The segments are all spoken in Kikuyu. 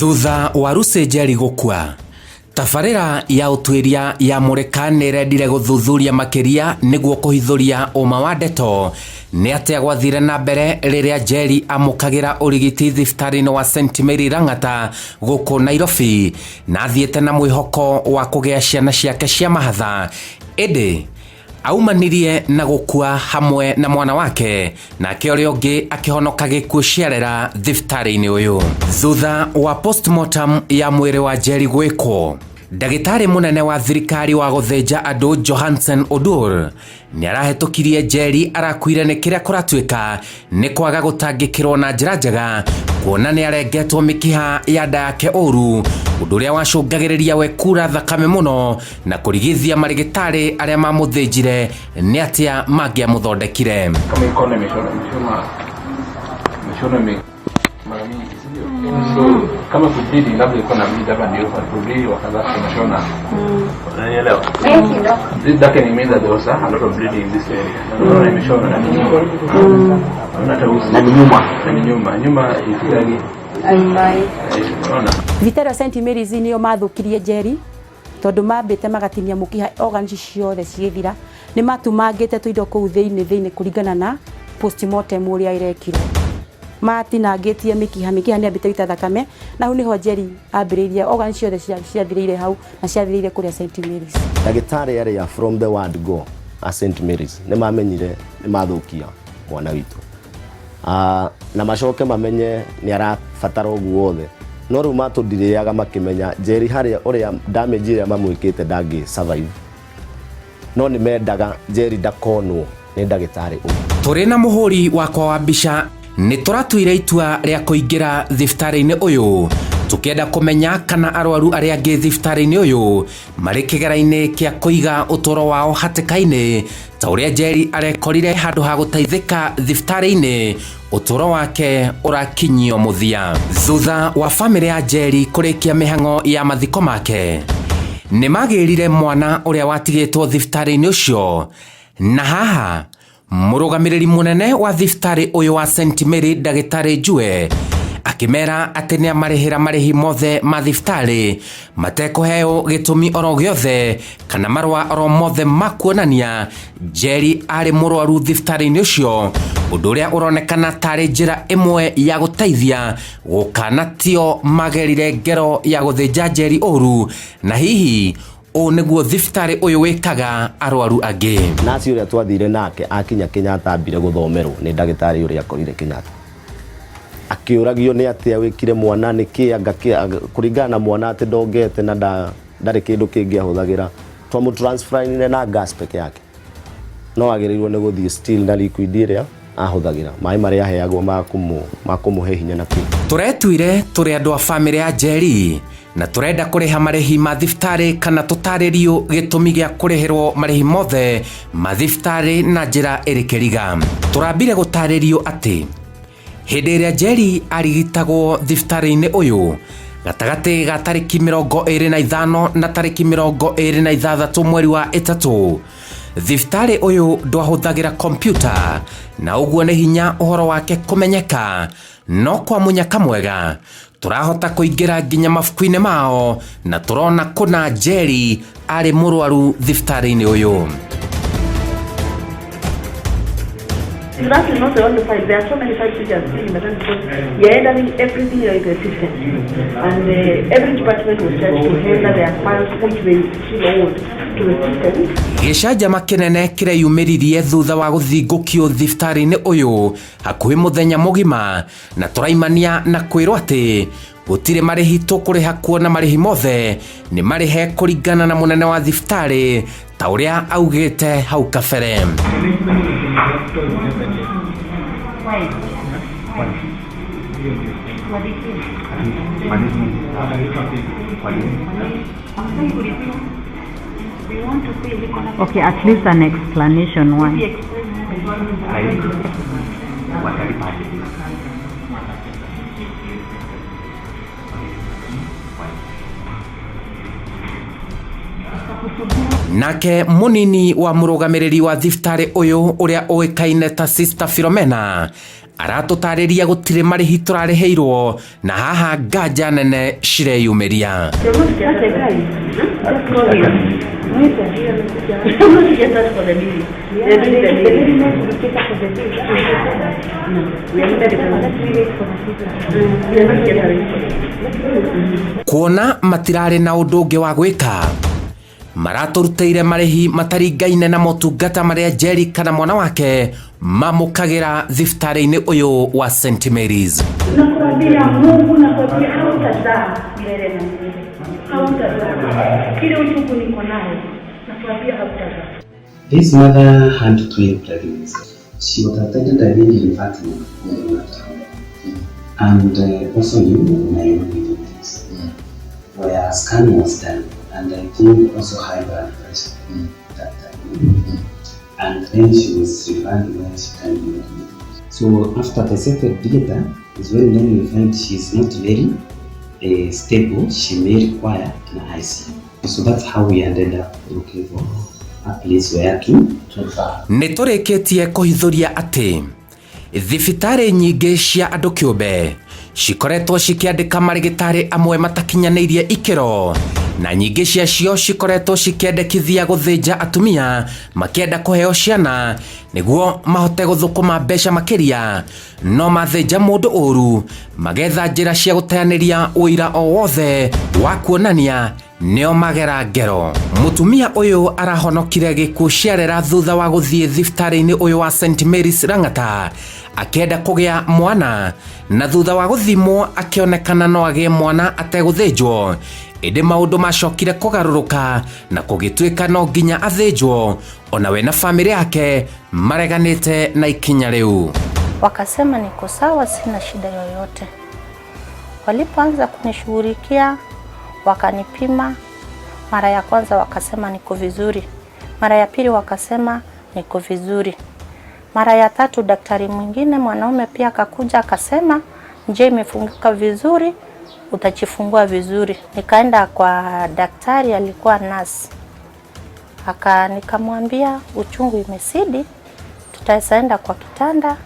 Thutha wa Lucy Njeri gũkua, tabarĩra ya ũtuĩria ya Mũrĩka nĩ ĩrendire gũthuthuria makĩria nĩguo kũhithũria ũma wa ndeto nĩ atĩa gwathire na mbere rĩrĩa Njeri amũkagĩra ũrigiti thibitarĩ-inĩ wa St Mary Lang'ata gũkũ Nairobi na athiĩte na mwĩhoko wa kũgĩa ciana ciake cia mahatha ĩndĩ aumanirie na gũkua hamwe na mwana wake nake ũrĩa ũngĩ akĩhonoka gĩkuũ ciarera thibitarĩ-inĩ ũyũ. Thutha wa postmortem ya mwĩrĩ wa Njeri gwĩkwo, ndagĩtarĩ mũnene wa thirikari wa gũthĩnja andũ Johansen Odur nĩ arahĩtũkirie Njeri arakuire nĩ kĩrĩa kũratuĩka nĩ kwaga gũtangĩkĩrwo na njĩra njega kuona nĩ arengetwo mĩkiha ya nda yake ũru, ũndũ ũrĩa wacũngagĩrĩria we kura thakame mũno na kũrigithia marĩgĩtarĩ arĩa mamũthĩnjire nĩ atĩa mangĩamũthondekire. Kama iko na mishono mara mingi, si ndio? So kama kubleed, labda ilikuwa na bleed hapa, ndio kubleed wakaanza kushona, unanielewa? This darkening means that there was a lot of bleeding in this area. Na unaona imeshona na ni nyuma, unaona hata usi Na ni nyuma. Na ni nyuma, nyuma ifikagi, unaona. Thibitarĩ wa St Mary's nĩo mathũkirie Njeri tondũ mambĩte magatinia mũkiha, organs ciothe cigĩthira, nĩ matumangĩte tũindo kũu thĩinĩ kũringana na postmortem ũrĩa ĩrekirwo, matinangĩtie mĩkiha, mĩkiha nĩ ambĩte gũita thakame na hau nĩho Njeri ambĩrĩirie, organs ciothe ciathirĩire hau na ciathirĩire kũrĩa St Mary's. Ndagĩtarĩ arĩa from the word go a St Mary's nĩ mamenyire nĩ mathũkia mwana witũ. Na macoke mamenye nĩ arabatara ũguo wothe, no rĩu matũndirĩaga makĩmenya Njeri harĩa ũrĩa damage ĩrĩa mamwĩkĩte ndangĩ survive, no nĩ mendaga Njeri ndakonwo nĩ ndagĩtarĩ ũngĩ. Tũrĩ na mũhũri wakwa wa mbica nĩ tũratuire itua rĩa kũingĩra thibitarĩ-inĩ ũyũ tũkĩenda kũmenya kana arwaru arĩa angĩ thibitarĩ-inĩ ũyũ marĩ kĩgera-inĩ kĩa kũiga ũtũũro wao hatĩka-inĩ ta ũrĩa Njeri arekorire handũ ha gũteithĩka thibitarĩ-inĩ ũtũũro wake ũrakinyio mũthia. Thutha wa bamĩrĩ ya Njeri kũrĩkia mĩhang'o ya mathiko make, nĩ magĩrire mwana ũrĩa watigĩtwo thibitarĩ-inĩ ũcio, na haha mũrũgamĩrĩri mũnene wa thibitarĩ ũyũ wa St Mary ndagĩtarĩ Njue akĩmera atĩ nĩ amarĩhĩra marĩhi mothe ma thibitarĩ matekũheo gĩtũmi oro gĩothe kana marũa oro mothe ma kuonania Njeri arĩ mũrwaru thibitarĩ-inĩ ũcio, ũndũ ũrĩa ũronekana tarĩ njĩra ĩmwe ya gũteithia gũkana tio magerire ngero ya gũthĩnja Njeri ũru, na hihi ũũ nĩguo thibitarĩ ũyũ wĩkaga arwaru angĩ. Naci ũrĩa twathire nake akinya Kenyatta ambire gũthomerwo nĩ ndagĩtarĩ ũrĩa akorire Kenyatta, akĩũragio nĩ atĩa wĩkire mwana, nĩ kĩ anga kũringana na mwana atĩ ndongete na ndarĩ kĩndũ kĩngĩ ahũthagĩra, twamũtransferire na gas peke yake, no agĩrĩirwo nĩ gũthiĩ still na liquid ĩrĩa ahũthagĩra, maĩ marĩa aheagwo ma kũmũhe hinya na kĩ. Tũretuire tũrĩ andũ a bamĩrĩ ya Njeri na tũrenda kũrĩha marĩhi ma thibitarĩ kana tũtarĩrio gĩtũmi gĩa kũrĩhĩrwo marĩhi mothe ma thibitarĩ na njĩra ĩrĩ kĩriga. Tũrambire gũtarĩrio atĩ hĩndĩ ĩrĩa Njeri arigitagwo thibitarĩ-inĩ ũyũ gatagatĩ ga tarĩki 25 na tarĩki 26 mweri wa 3, thibitarĩ ũyũ ndwahũthagĩra kompyuta na ũguo nĩ hinya ũhoro wake kũmenyeka, no kwa mũnyaka mwega tũrahota kũingĩra nginya mabuku-inĩ mao na tũrona kũna Njeri arĩ mũrwaru thibitarĩ-inĩ ũyũ. That is not the only file. There are so many files which are still in maternity because we are entering everything in the system. And every department was charged to enter their files which they still hold to the system. Gĩcanjama kĩnene kĩreyumĩririe thutha wa gũthingũkio thibitarĩ-inĩ ũyũ hakuhĩ mũthenya mũgima, na tũraimania na kwĩrwo atĩ gũtirĩ marĩhi tũkũrĩha kuona marĩhi mothe nĩ marĩhe kũringana na mũnene wa thibitarĩ ta ũrĩa augĩte hau kabere. Okay, at least an explanation why. Nake munini wa mũrũgamĩrĩri wa thibitarĩ ũyũ ũrĩa ũĩkaine ta Sister Philomena Aratũtarĩria gũtirĩ marĩhi tũrarĩhĩirwo na haha nganja nene cireyumĩria. Kuona matirarĩ na ũndũ ũngĩ wa gwĩka, maratũrutĩire marĩhi mataringaine na motungata marĩa Njeri kana mwana wake mamũkagĩra thibitarĩ-inĩ ũyũ wa St Mary's. Nakwambia Mungu, nakwambia hautazaa milele na milele, hautazaa. Kile uchungu niko nayo, nakwambia hautazaa. This mother had twin pregnancy. She was attended a lady in Fatima in the town, and also in Nairobi this, where a scan was done, and I think also high blood pressure that time. And then she was referred where she can be admitted. So after the second theater is when then we find she's not very stable. She may require an ICU. So that's how we ended up looking for a place where to refer. Nĩ tũrĩkĩtie kũhithũria atĩ thibitarĩ nyingĩ cia andũ kĩũmbe cikoretwo cikĩandĩka marĩgĩtarĩ amwe matakinyanĩirie ikĩro, na nyingĩ ciacio cikoretwo cikĩendekithia gũthĩnja atumia makĩenda kũheo ciana nĩguo mahote gũthũkũma mbeca makĩria, no mathĩnja mũndũ ũru magetha njĩra cia gũteanĩria ũira o wothe wa kuonania nĩo magera ngero. Mũtumia ũyũ arahonokire gĩkuũ ciarera thutha wa gũthiĩ thibitarĩ-inĩ ũyũ wa St Mary's Lang'ata akĩenda kũgĩa mwana, na thutha wa gũthimwo akĩonekana no agĩe mwana ategũthĩnjwo, ĩndĩ maũndũ macokire kũgarũrũka na kũgĩtuĩka no nginya athĩnjwo, ona we na bamĩrĩ yake mareganĩte na ikinya rĩu. Wakasema niko sawa, sina shida yoyote. Walipoanza kunishughulikia wakanipima, mara ya kwanza wakasema niko vizuri, mara ya pili wakasema niko vizuri, mara ya tatu daktari mwingine mwanaume pia akakuja akasema njia imefunguka vizuri, utajifungua vizuri. Nikaenda kwa daktari, alikuwa nurse, aka nikamwambia uchungu imesidi, tutaweza enda kwa kitanda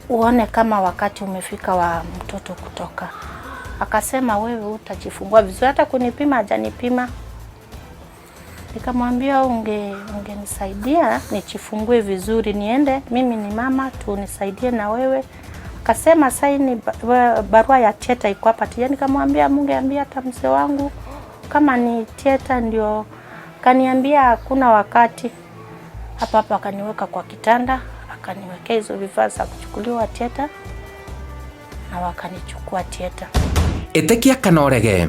uone kama wakati umefika wa mtoto kutoka. Akasema wewe utajifungua vizuri, hata kunipima hajanipima. Nikamwambia ungenisaidia nijifungue vizuri, niende mimi ni mama tu, nisaidie na wewe. Akasema saini barua ya theatre iko hapa tija. Nikamwambia mungeambia hata mzee wangu kama ni theatre ndio. Kaniambia hakuna wakati. Hapa hapa akaniweka kwa kitanda, akaniwekea hizo vifaa za kuchukuliwa theatre na wakanichukua theatre. Ĩtĩkia kana ũrege,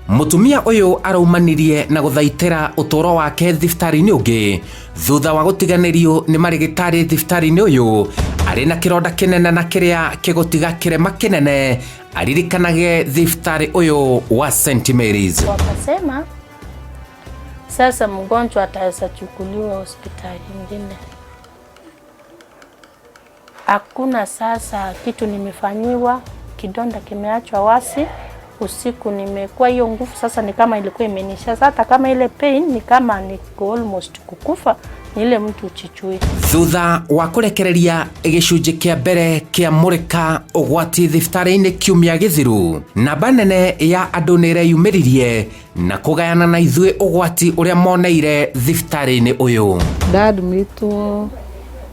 mũtumia ũyũ araumanirie na gũthaitĩra ũtũũro wake thibitarĩ-inĩ ũngĩ thutha wa gũtiganĩrio nĩ marĩgĩtarĩ thibitarĩ-inĩ ũyũ arĩ na kĩronda kĩnene na kĩrĩa kĩgũtiga kĩrema kĩnene aririkanage thibitarĩ ũyũ wa St Mary's. Wakasema sasa mgonjwa ataweza chukuliwa hospitali ingine. Hakuna sasa kitu nimefanyiwa, kidonda kimeachwa wasi. Usiku nimekuwa hiyo nguvu sasa ni kama ilikuwa imenisha. Sasa hata kama ile pain ni kama niko almost kukufa, ni ile mtu uchichui. Thutha wa kũrekereria gĩcunjĩ kĩa mbere kĩa mũrĩka ũgwati thibitarĩ-inĩ kiumia gĩthiru, namba nene ya andũ nĩ ĩreyumĩririe na kũgayana na ithuĩ ũgwati ũrĩa moneire thibitarĩ-inĩ ũyũ. Ndadmitwo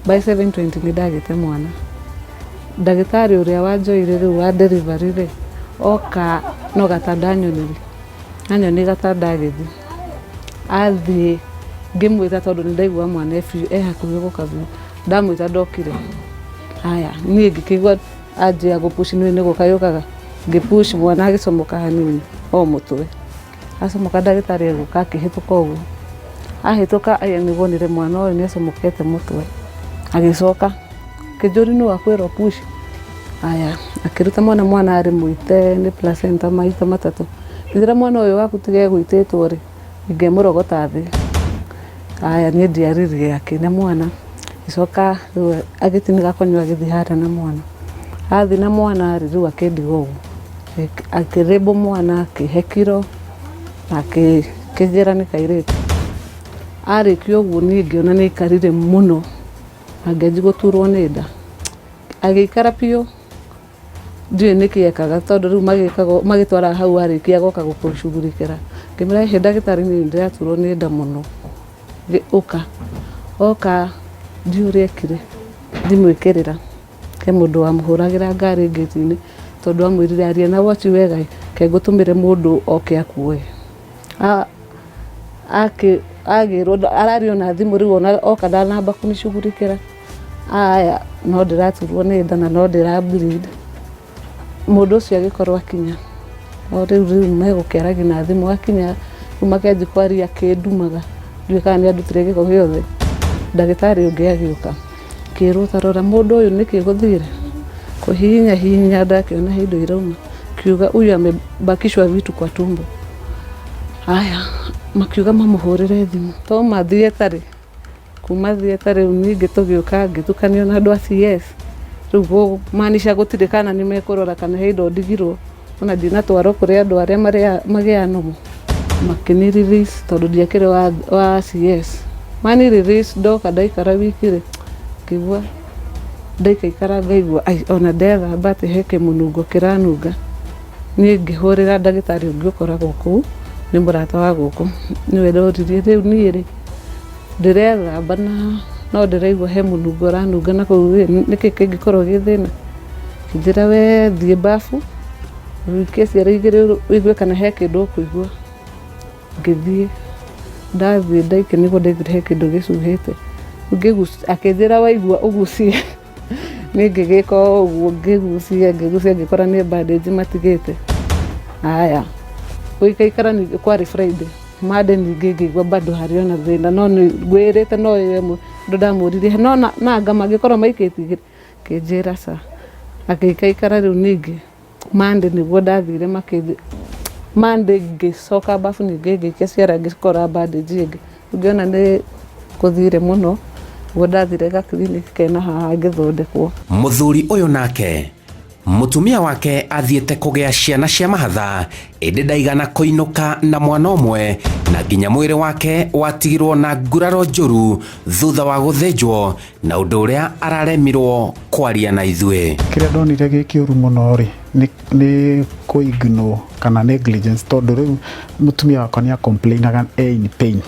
by 7:20 nĩ ndagĩte mwana. Ndagĩtarĩ ũrĩa wanjoire rĩu wa delivery rĩ, oka no gatanda anyonirie, anyonirie gatanda agĩthiĩ, athiĩ ngĩmwĩta tondũ nĩ ndaigua mwana e biũ e hakuhĩ gũka biũ, ndamwĩta ndokire. Haya, niĩ ngĩkĩigua anjia gũpush, nĩ nĩ gũka yũkaga, ngĩpush mwana agĩcomoka hanini o mũtwe, acomoka ndagĩtarĩ agĩũka akĩhĩtũka ũguo, ahĩtũka aya nĩguo onire mwana ũyũ nĩ acomokete mũtwe, agĩcoka kĩnjũri nũ akwĩrwo push. Aya, akĩruta mwana, mwana arĩ mũite nĩ placenta maita matatũ. Ngĩra mwana ũyũ waku tiga egũitĩtwo rĩ, ingĩmũrogota thĩ. Aya, niĩ ndiaririe akĩne mwana, gĩcoka rĩu agĩtinia gakonyo agĩthiĩ harĩa na mwana. Athiĩ na mwana rĩ, rĩu akĩndiga ũguo, akĩrĩmbwo mwana, akĩhe kiro na akĩnjĩra nĩ kairĩtu. Arĩkia ũguo niĩ ngĩona nĩ aikarire mũno na ngĩanjia gũturwo nĩ nda. Agĩikara biũ ndiũĩ nĩkĩ ekaga tondũ rĩu magĩkaga magĩtwaraga hau arĩkia goka gũkũcugurikĩra. Ngĩmwĩra ĩhĩ ndagĩtarĩ niĩ nĩndĩraturwo nĩ nda mũno, ũka. Oka ndiũĩ ũrĩa ekire ndimwĩkĩrĩra, he mũndũ wamũhũragĩra ngari ngĩti-inĩ tondũ amwĩrire aria na woci wega ke ngũtũmĩre mũndũ oke akuoe. Agĩrwo araria ona thimũ rĩu ona oka ndanamba kũmĩcugurikĩra. Aya no ndĩraturwo nĩ nda na no ndĩra bleed. Mũndũ ũcio agĩkorwo akinya o rĩu rĩu megũkĩaragia na thimũ akinya rĩu makĩanjia kwaria akĩndumaga ndiũĩ kana nĩ andutire gĩko gĩothe. Ndagĩtarĩ ũngĩ agĩũka ngĩrwo ta rora mũndũ ũyũ nĩkĩ gũthire kũhihinya hihinya ndakĩona he indo irauma kiuga huyu amebakishwa vitu kwa tumbo. Aya makiuga mamũhũrĩre thimũ twauma theatre kuma theatre rĩu ningĩ tũgĩũka ngĩtukanio na andũ a CS rĩu kũmaanisha gũtirĩ kana nĩ mekũrora kana he indo ndigirwo ona ndinatwarwo kũrĩ andũ arĩa magĩaga nomo. Makĩni release tondũ ndiakĩrĩ wa CS mani release ndoka ndaikara wiki rĩ ngĩigua ndaikaikara ngaigua ai ona ndethamba atĩ he kĩmũnungo kĩranunga. Niĩ ngĩhũrĩra ndagĩtarĩ ũngĩ ũkoragwo kũu nĩ mũrata wa gũkũ nĩwe ndoririe rĩu niĩ rĩ ndĩrethamba na no ndĩraigua he mũnungo ũranunga na kũu rĩ nĩkĩ kĩngĩkorwo gĩ thĩna. Akĩnjĩra we thiĩ bafu ũikie ciara igĩrĩ ũigue kana he kĩndũ ũkũigua. Ngĩthiĩ ndathiĩ ndaikia nĩguo ndaiguire he kĩndũ gĩcuhĩte. Akĩnjĩra waigua ũgucie niĩ ngĩgĩka o ũguo ngĩgucia ngĩgucia ngĩkora nĩ bandage matigĩte. Aya gũikaikara ningĩ kwarĩ Friday Monday ningĩ ngĩigua bado harĩ ona thĩna no nĩ ngwĩrĩte no ĩyo ĩmwe tondũ ndamũririe no nanga mangĩkorwo maikĩtie igĩrĩ akĩnjĩra ca. Agĩikaikara rĩu ningĩ Monday nĩguo ndathire makĩnjĩ Monday ngĩcoka bafu ningĩ ngĩikia ciara ngĩkora bandage ĩngĩ. Ngĩona nĩ gũthire mũno nĩguo ndathire ga clinic kena haha ngĩthondekwo. Mũthuri ũyũ nake mũtumia wake athiĩte kũgĩa ciana cia mahatha ĩndĩ ndaigana kũinũka na mwana ũmwe na nginya mwĩrĩ wake watigirwo na nguraro njũru thutha wa gũthĩnjwo na ũndũ ũrĩa araremirwo kwaria na ithuĩ. Kĩrĩa ndonire gĩ kĩũru mũno rĩ nĩ kũ ignore kana negligence tondũ rĩu mũtumia wakwa nĩ a-complainaga e in pain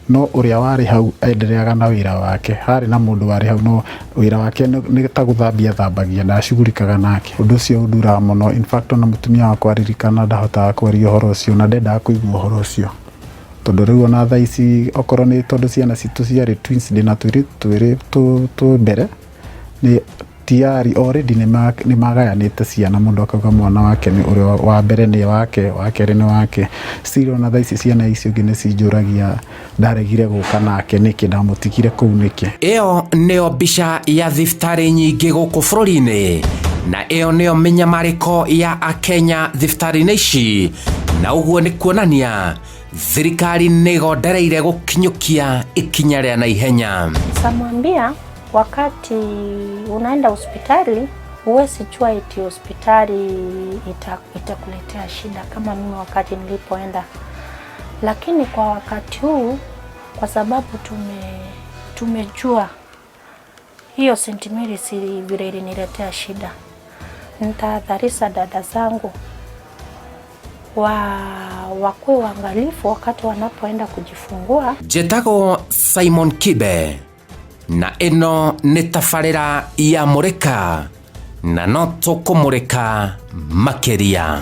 no ũrĩa warĩ hau endeleaga na wĩra wake. Harĩ na mũndũ warĩ hau no wĩra wake nĩ ta gũthambia athambagia ndacugurikaga nake. Ũndũ ũcio ũnduraga mũno in fact ona mũtumia wakwa aririkana ndahotaga kwaria ũhoro ũcio na ndendaga kũigua ũhoro ũcio. Tondũ rĩu ona thaa ici okorwo nĩ tondũ ciana citũ ciarĩ twins ndĩna twĩrĩ twĩrĩ twĩ mbere nĩ tayari already nĩ magayanĩte ciana mũndũ akauga mwana wake nĩ ũrĩa wa mbere nĩ wake wa kerĩ nĩ wake. Still ona thaa ici ciana icio ingĩ nĩ cinjũragia ndaregire gũka nake nĩkĩ ndamũtigire kũu nĩkĩ. Ĩyo nĩyo mbica ya thibitarĩ nyingĩ gũkũ bũrũri-inĩ na ĩyo nĩyo mĩnyamarĩko ya akenya thibitarĩ-inĩ ici na ũguo nĩ kuonania thirikari nĩ ĩgondereire gũkinyũkia ikinya rĩa naihenya. Samwambia wakati unaenda hospitali huwezi jua eti hospitali itakuletea shida kama mimi wakati nilipoenda, lakini kwa wakati huu kwa sababu tumejua hiyo St. Mary's vile iliniletea shida, nitahadharisha dada zangu wakuwe waangalifu wakati wanapoenda kujifungua. Njĩtagwo Simon Kibe na ĩno nĩ tabarĩra ya Mũrĩka na no tũkũmũrĩka makĩria.